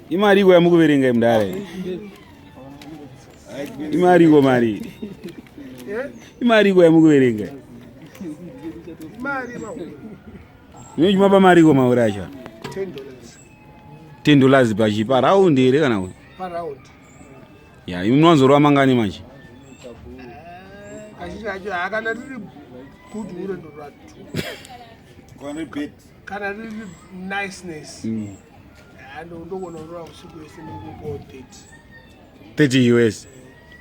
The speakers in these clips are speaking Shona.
Imari iko yamukuverenga imudara iyi. Imari iko mari. Imari iko yamukuverenga. Mari mahure. Munochimapa mari iko mahure acho. $10. $10 pachi pa round here kana kuti? Pa round. Ya, imi munowanzorova mangani manje? Kazhinji kacho kana riri good hure ndorova 2. Kana riri niceness. Ndogona kurova usiku wese ndikupawo 30. 30 US.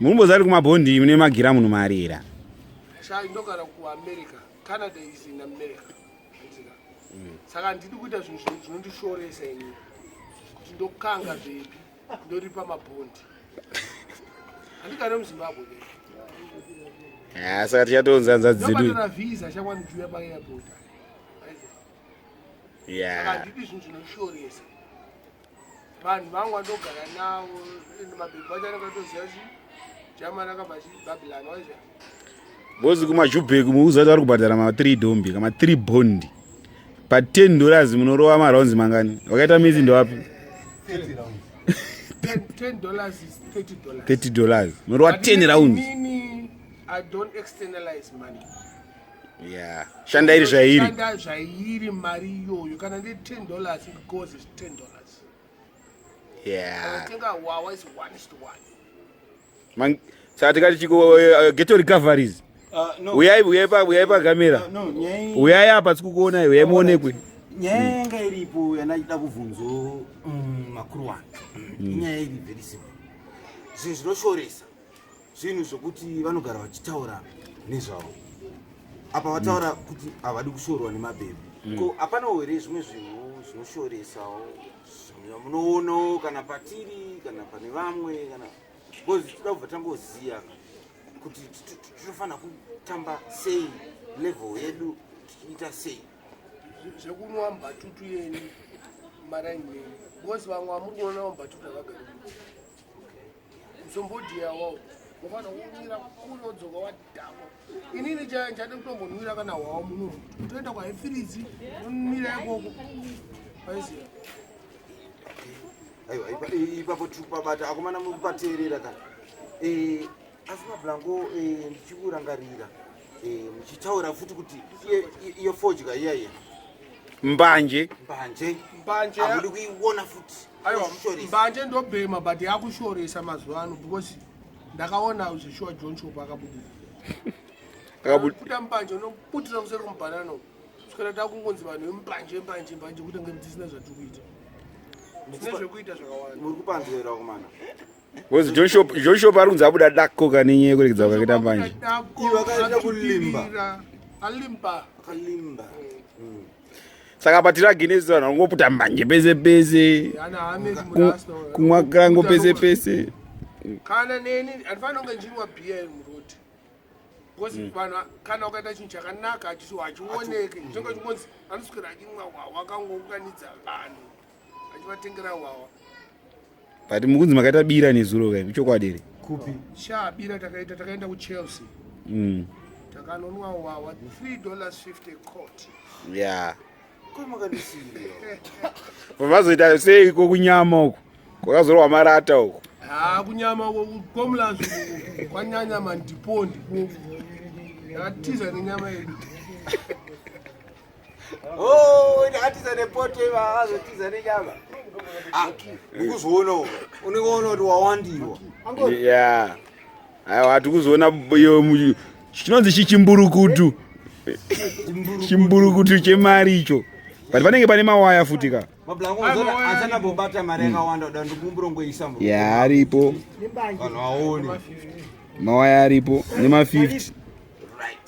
Munomboziva kuti kumabhondi mune magiramu mari here? Sha ndogara kuAmerica. Canada is in America. Handika. Saka handidi kuita zvinhu zvinondishoresa ini. Kuti ndokanga zvepi ndoripa mabhondi. Handigare muZimbabwe ke. Ya, saka tichatonza hanzvadzi dzedu. Ndobhadhara visa shamwari ndichiuya paairport. Saka handidi zvinhu zvinoshoresa. Vanhu vangu vandogara navo mabhebhi acho anenge atoziva chi German akabva chibabylon waiziva. Bozi kumaJubek muuza kuti vari kubhadhara ma 3 dombi kama 3 bond. Pa $10 munorova ma rounds mangani? Wakaita misi ndowapi? $10 is $30. $30. Munorova 10 rounds. Inini, I don't externalize money. Yeah. Shanda iri zvairi. Shanda zvairi mari iyoyo. Kana ndi $10 it goes is $10. Yeah. Kana tenga wawa is 1:1. Man, saka tikati chiko ghetto recoveries. No. Uyai uyai pa uyai pa camera. No, nyaya Uyai apa tikukuonai uyai muonekwe. Nyaya yanga iripo yandachida kubvunzo makuru wani. Inyaya iri very simple. Zvinhu zvinoshoresa. Zvinhu zvokuti vanogara vachitaura nezvavo. Apa vataura kuti havadi kushorwa nemabhebhi. Ko hapanawo here zvimwe zvinhu zvinoshoresawo zvamunoonawo kana patiri kana pane vamwe kana because toda kubva tangoziva kuti tinofanira kutamba sei level yedu tichiita sei. Zvekunwa mbatutu yenyu maraini menyu because vamwe vamuri kuona mbatutu havagari musombodhiya wawo unofanira kunwira kure wodzoka wadhakwa. Inini chade kutombonwira kana hwawa muno toenda kwaHefiridzi onwira ikoko aiziva. Aiwa, ipapo tiri kupabata akomana, muri kupateerera kana asi mablango ndichikurangarira muchitaura futi kuti iyo fodya iya iya mbanje mbanje mbanje hamudi kuiona futi. Aiwa. Kushoresa. Mbanje ndobhema but yakushoresa mazuva ano because ndakaona zveshuwa John Shop akabudira kuta mbanje unoputira museri kumubhanano kuswera takungonzi vanhu vembanje mbanje mbanje kuita nge tisina zvatiri kuita, tine zvekuita zvakawanda. Muri kupanzwera akomana. Because John Shop, John Shop ari kunzi abuda dako kane nyaya yekuregedza kwakaita mbanje. Ivo akaita kulimba. Alimba. Akalimba. Saka apa tiri against vanhu vanongoputa mbanje pese pese. Ana hamezi murasta. Kumwa kango pese pese. Kana neni handifanira kunge ndichinwa bhiya iri murodi because vanhu kana ukaita chinhu chakanaka hachioneki, chinenge chingonzi anoswera achimwa hwawa, akangounganidza vanhu achivatengera hwawa. But mukunzi makaita bira nezuro kai, chokwadi here? Kupi? Sha, bira takaita, takaenda kuChelsea. Takanonwa hwawa $3.50 quart. Ko makandisiyira? Vazoita seiko kunyama uku kwakazorwa marata uku? Ha, kunyama komulazi kwanyanya mandipondi, takatiza nenyama yedu. Oh, ndakatiza nepoto, azotiza nenyama. Ah, ukuzvionawo unenge waona kuti wawandirwa. Ya, aiwa, hatikuzoona iyo chinonzi chichimburukutu, chimburukutu chemari icho, but panenge pane mawaya futi ka. Mablango asana mari yakawanda kuda ndikumbura mu. Ya, aripo. Vanhu vaone. Mawaya aripo nema50. Right.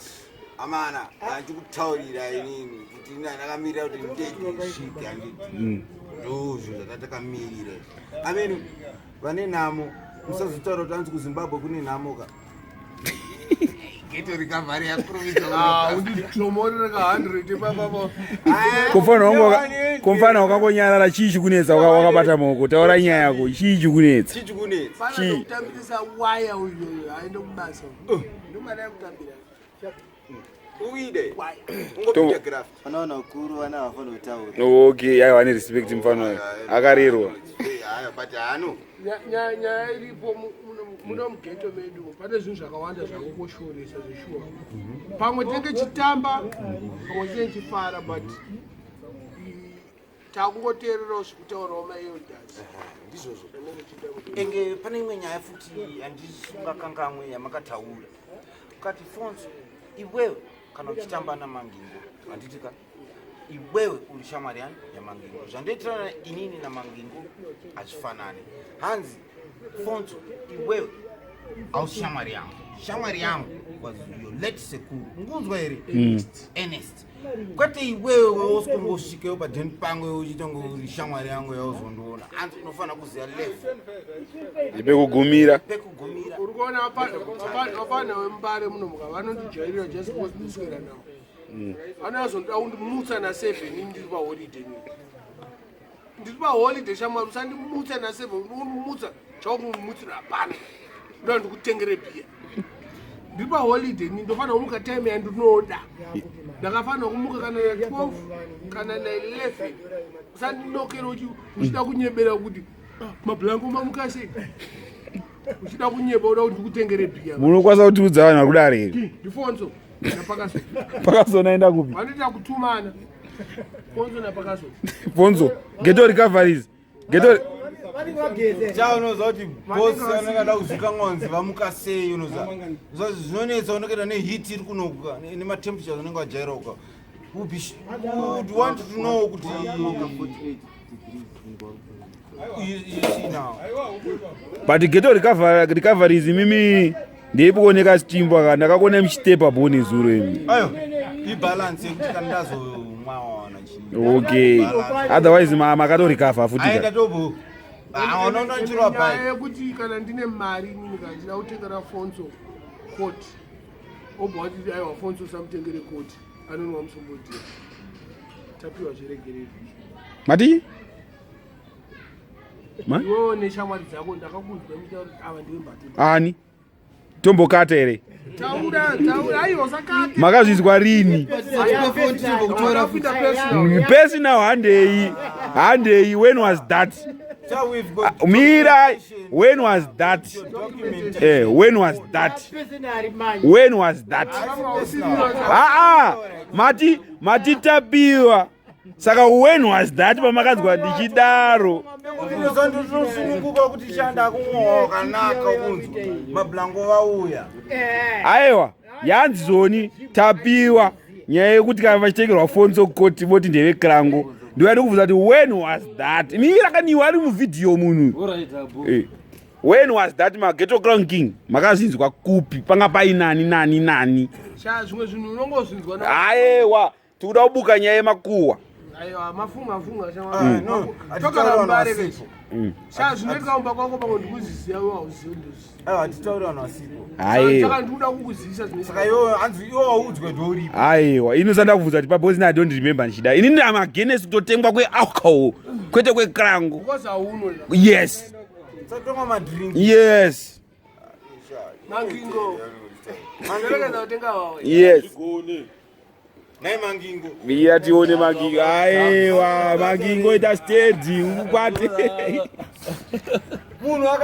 Amana, andikutaurira inini kuti ini ndakamirira kuti ndege isvike, handiti? Ndozvo zvatatakamirira. Ameni vane nhamo musazotaura kuti anzi kuZimbabwe kune nhamo ka. Ghetto Recovery yakurumidza. Unditomorere ka 100 ipapapa. Komfana wakangonyarara, chii chikunetsa? Wakabata maoko, taura nyaya yako, chii chikunetsa? Chii chikunetsa? Fana kutambirisa waya uyo aende kubasa, ndomari yakutambira. Uide. Waya. Ungopinda graft. Vanaona kuru vana havafanira kutaura. Okay, aiwa, ane respect mufana uyo, akarerwa. Aiwa, but haano. Nyaya iripo muno mugeto medu pane zvinhu zvakawanda zvakukoshoresa zveshuwa. Pamwe tinenge chitamba, pamwe tinenge chifara, but takungoteererawo zvekutaurawo maelders. Ndizvozvo. Enge pane imwe nyaya futi yandisungakangamwe yamakataura, ukati, "Fonso, iwewe kana uchitamba naMangingo, handiti ka, iwewe uri shamwari yani yaMangingo. Zvandoitirana inini naMangingo hazvifanani." Hanzi, "Fonso, iwewe hausi shamwari yangu. Shamwari yangu was your late sekuru." Ungunzwa here, Ernest? Kwete iwewe wosingosvikewo padheni pangu uchitonge uri shamwari yangu yauzondiona. Hanzi unofanira kuziva level Pekugumira. Pekugumira. Uri kuona vafana veMubare munomuka vanondijairira just because ndiswera nawo. Vanozondoda kundimutsa na7. Ini ndiri paholiday, nini ndiri paholiday. Shamwari, usandimutsa na7. Undimutsa chakumutsira hapana, ndoda ndikutengere bhiya. Ndiri paholiday ni, ndofanira kumuka time yandinoda. Ndakafanira kumuka kana na12 kana na11. Usandinokera uchida kunyebera kuti, "Ah, mablango, mamuka sei?" Uchida kunyeba, uda kuti ndikutengere bhiya. Munokwanisa kutiudza vanhu vari kudare here? Ndifonso napakaso. Pakazonaenda kupi? Vanoita kutumana, Fonso napakaso. Fonso, Ghetto Recoveries, Ghetto. Cha, unoziva kuti bosi anenge ada kuzvika ngonzi vamuka sei. Unoziva zvinonetsa, unokuenda neheat iri kunoka nematemperatures anenge ajairauka. Would want to know kuti you see now. But Ghetto Recoveries, imimi ndeipi kuoneka chitimbo aka? Ndakakuona muchitepa bhoni zuro imi. Ayo ibalance yekuti kana ndazomwawana chii. Okay, otherwise makatorikavha futi Aenda ka? tobo aonondochirwa Nyaya bai. yekuti kana ndine mari inini, kana ndida kutengera Fonso koti, obva wati, "Aiwa Fonso, samutengere koti, anonwa musombodhia." Tapiwa zviregerero. Mati Ma? Iwewo neshamwari dzako ndakakunzwa muchitaura kuti ava ndiwe mbatu. Ani tombokata here? Taura, taura. Aiwa, usakate. Makazvizwa rini? Kuita personal. Personal, handei, handei. When was that? So we've got Mira, when was that? When was that? When was that? Aa, mati tapiwa, saka when was that pamakanzwa ndichidaro? Ndinosununguka kuti shanda kumwa wakanaka kunzwa mablango vauya. Aiwa, yanzi zoni tapiwa nyaya yekuti kana vachitengerwa Fonso koti voti ndevekrango. Ndoyadi kubvunza kuti when was that? Mira kaniwa ari muvhidhiyo munhu. When was that, maGhetto Crown King? Makazvinzwa kupi? Panga painani nani nani? Sha, zvimwe zvinhu unongozvinzwa Aiwa, tikuda kubuka nyaya yemakuhwa. Aiwa, mafunga funga. Ah, no, Togara Mbare. hatitauri vanhu vasipo. Sha, zvinoitika kumba kwako pamwe ndikuziziva, iwe hauzivi, ndoziva. Aiwa, hatitauri vanhu vasipo. Aiwa. Saka ndikuda kukuzivisa zvinoitika. Saka iwo hanzi iwo waudzwe ndouripo. Aiwa, ini usanda kubvunza kuti pabosi, I don't remember ndichida. Inini am against kutotengwa kwealcohol, kwete kwekrango. Because hauno. Yes. Satonga madrink. Yes. Mangingo mangerekeza kutenga wawe. Yes. Nai Mangingo. Miya tione Mangingo. Aiwa, Mangingo, ita steady ukwate. Munhu aka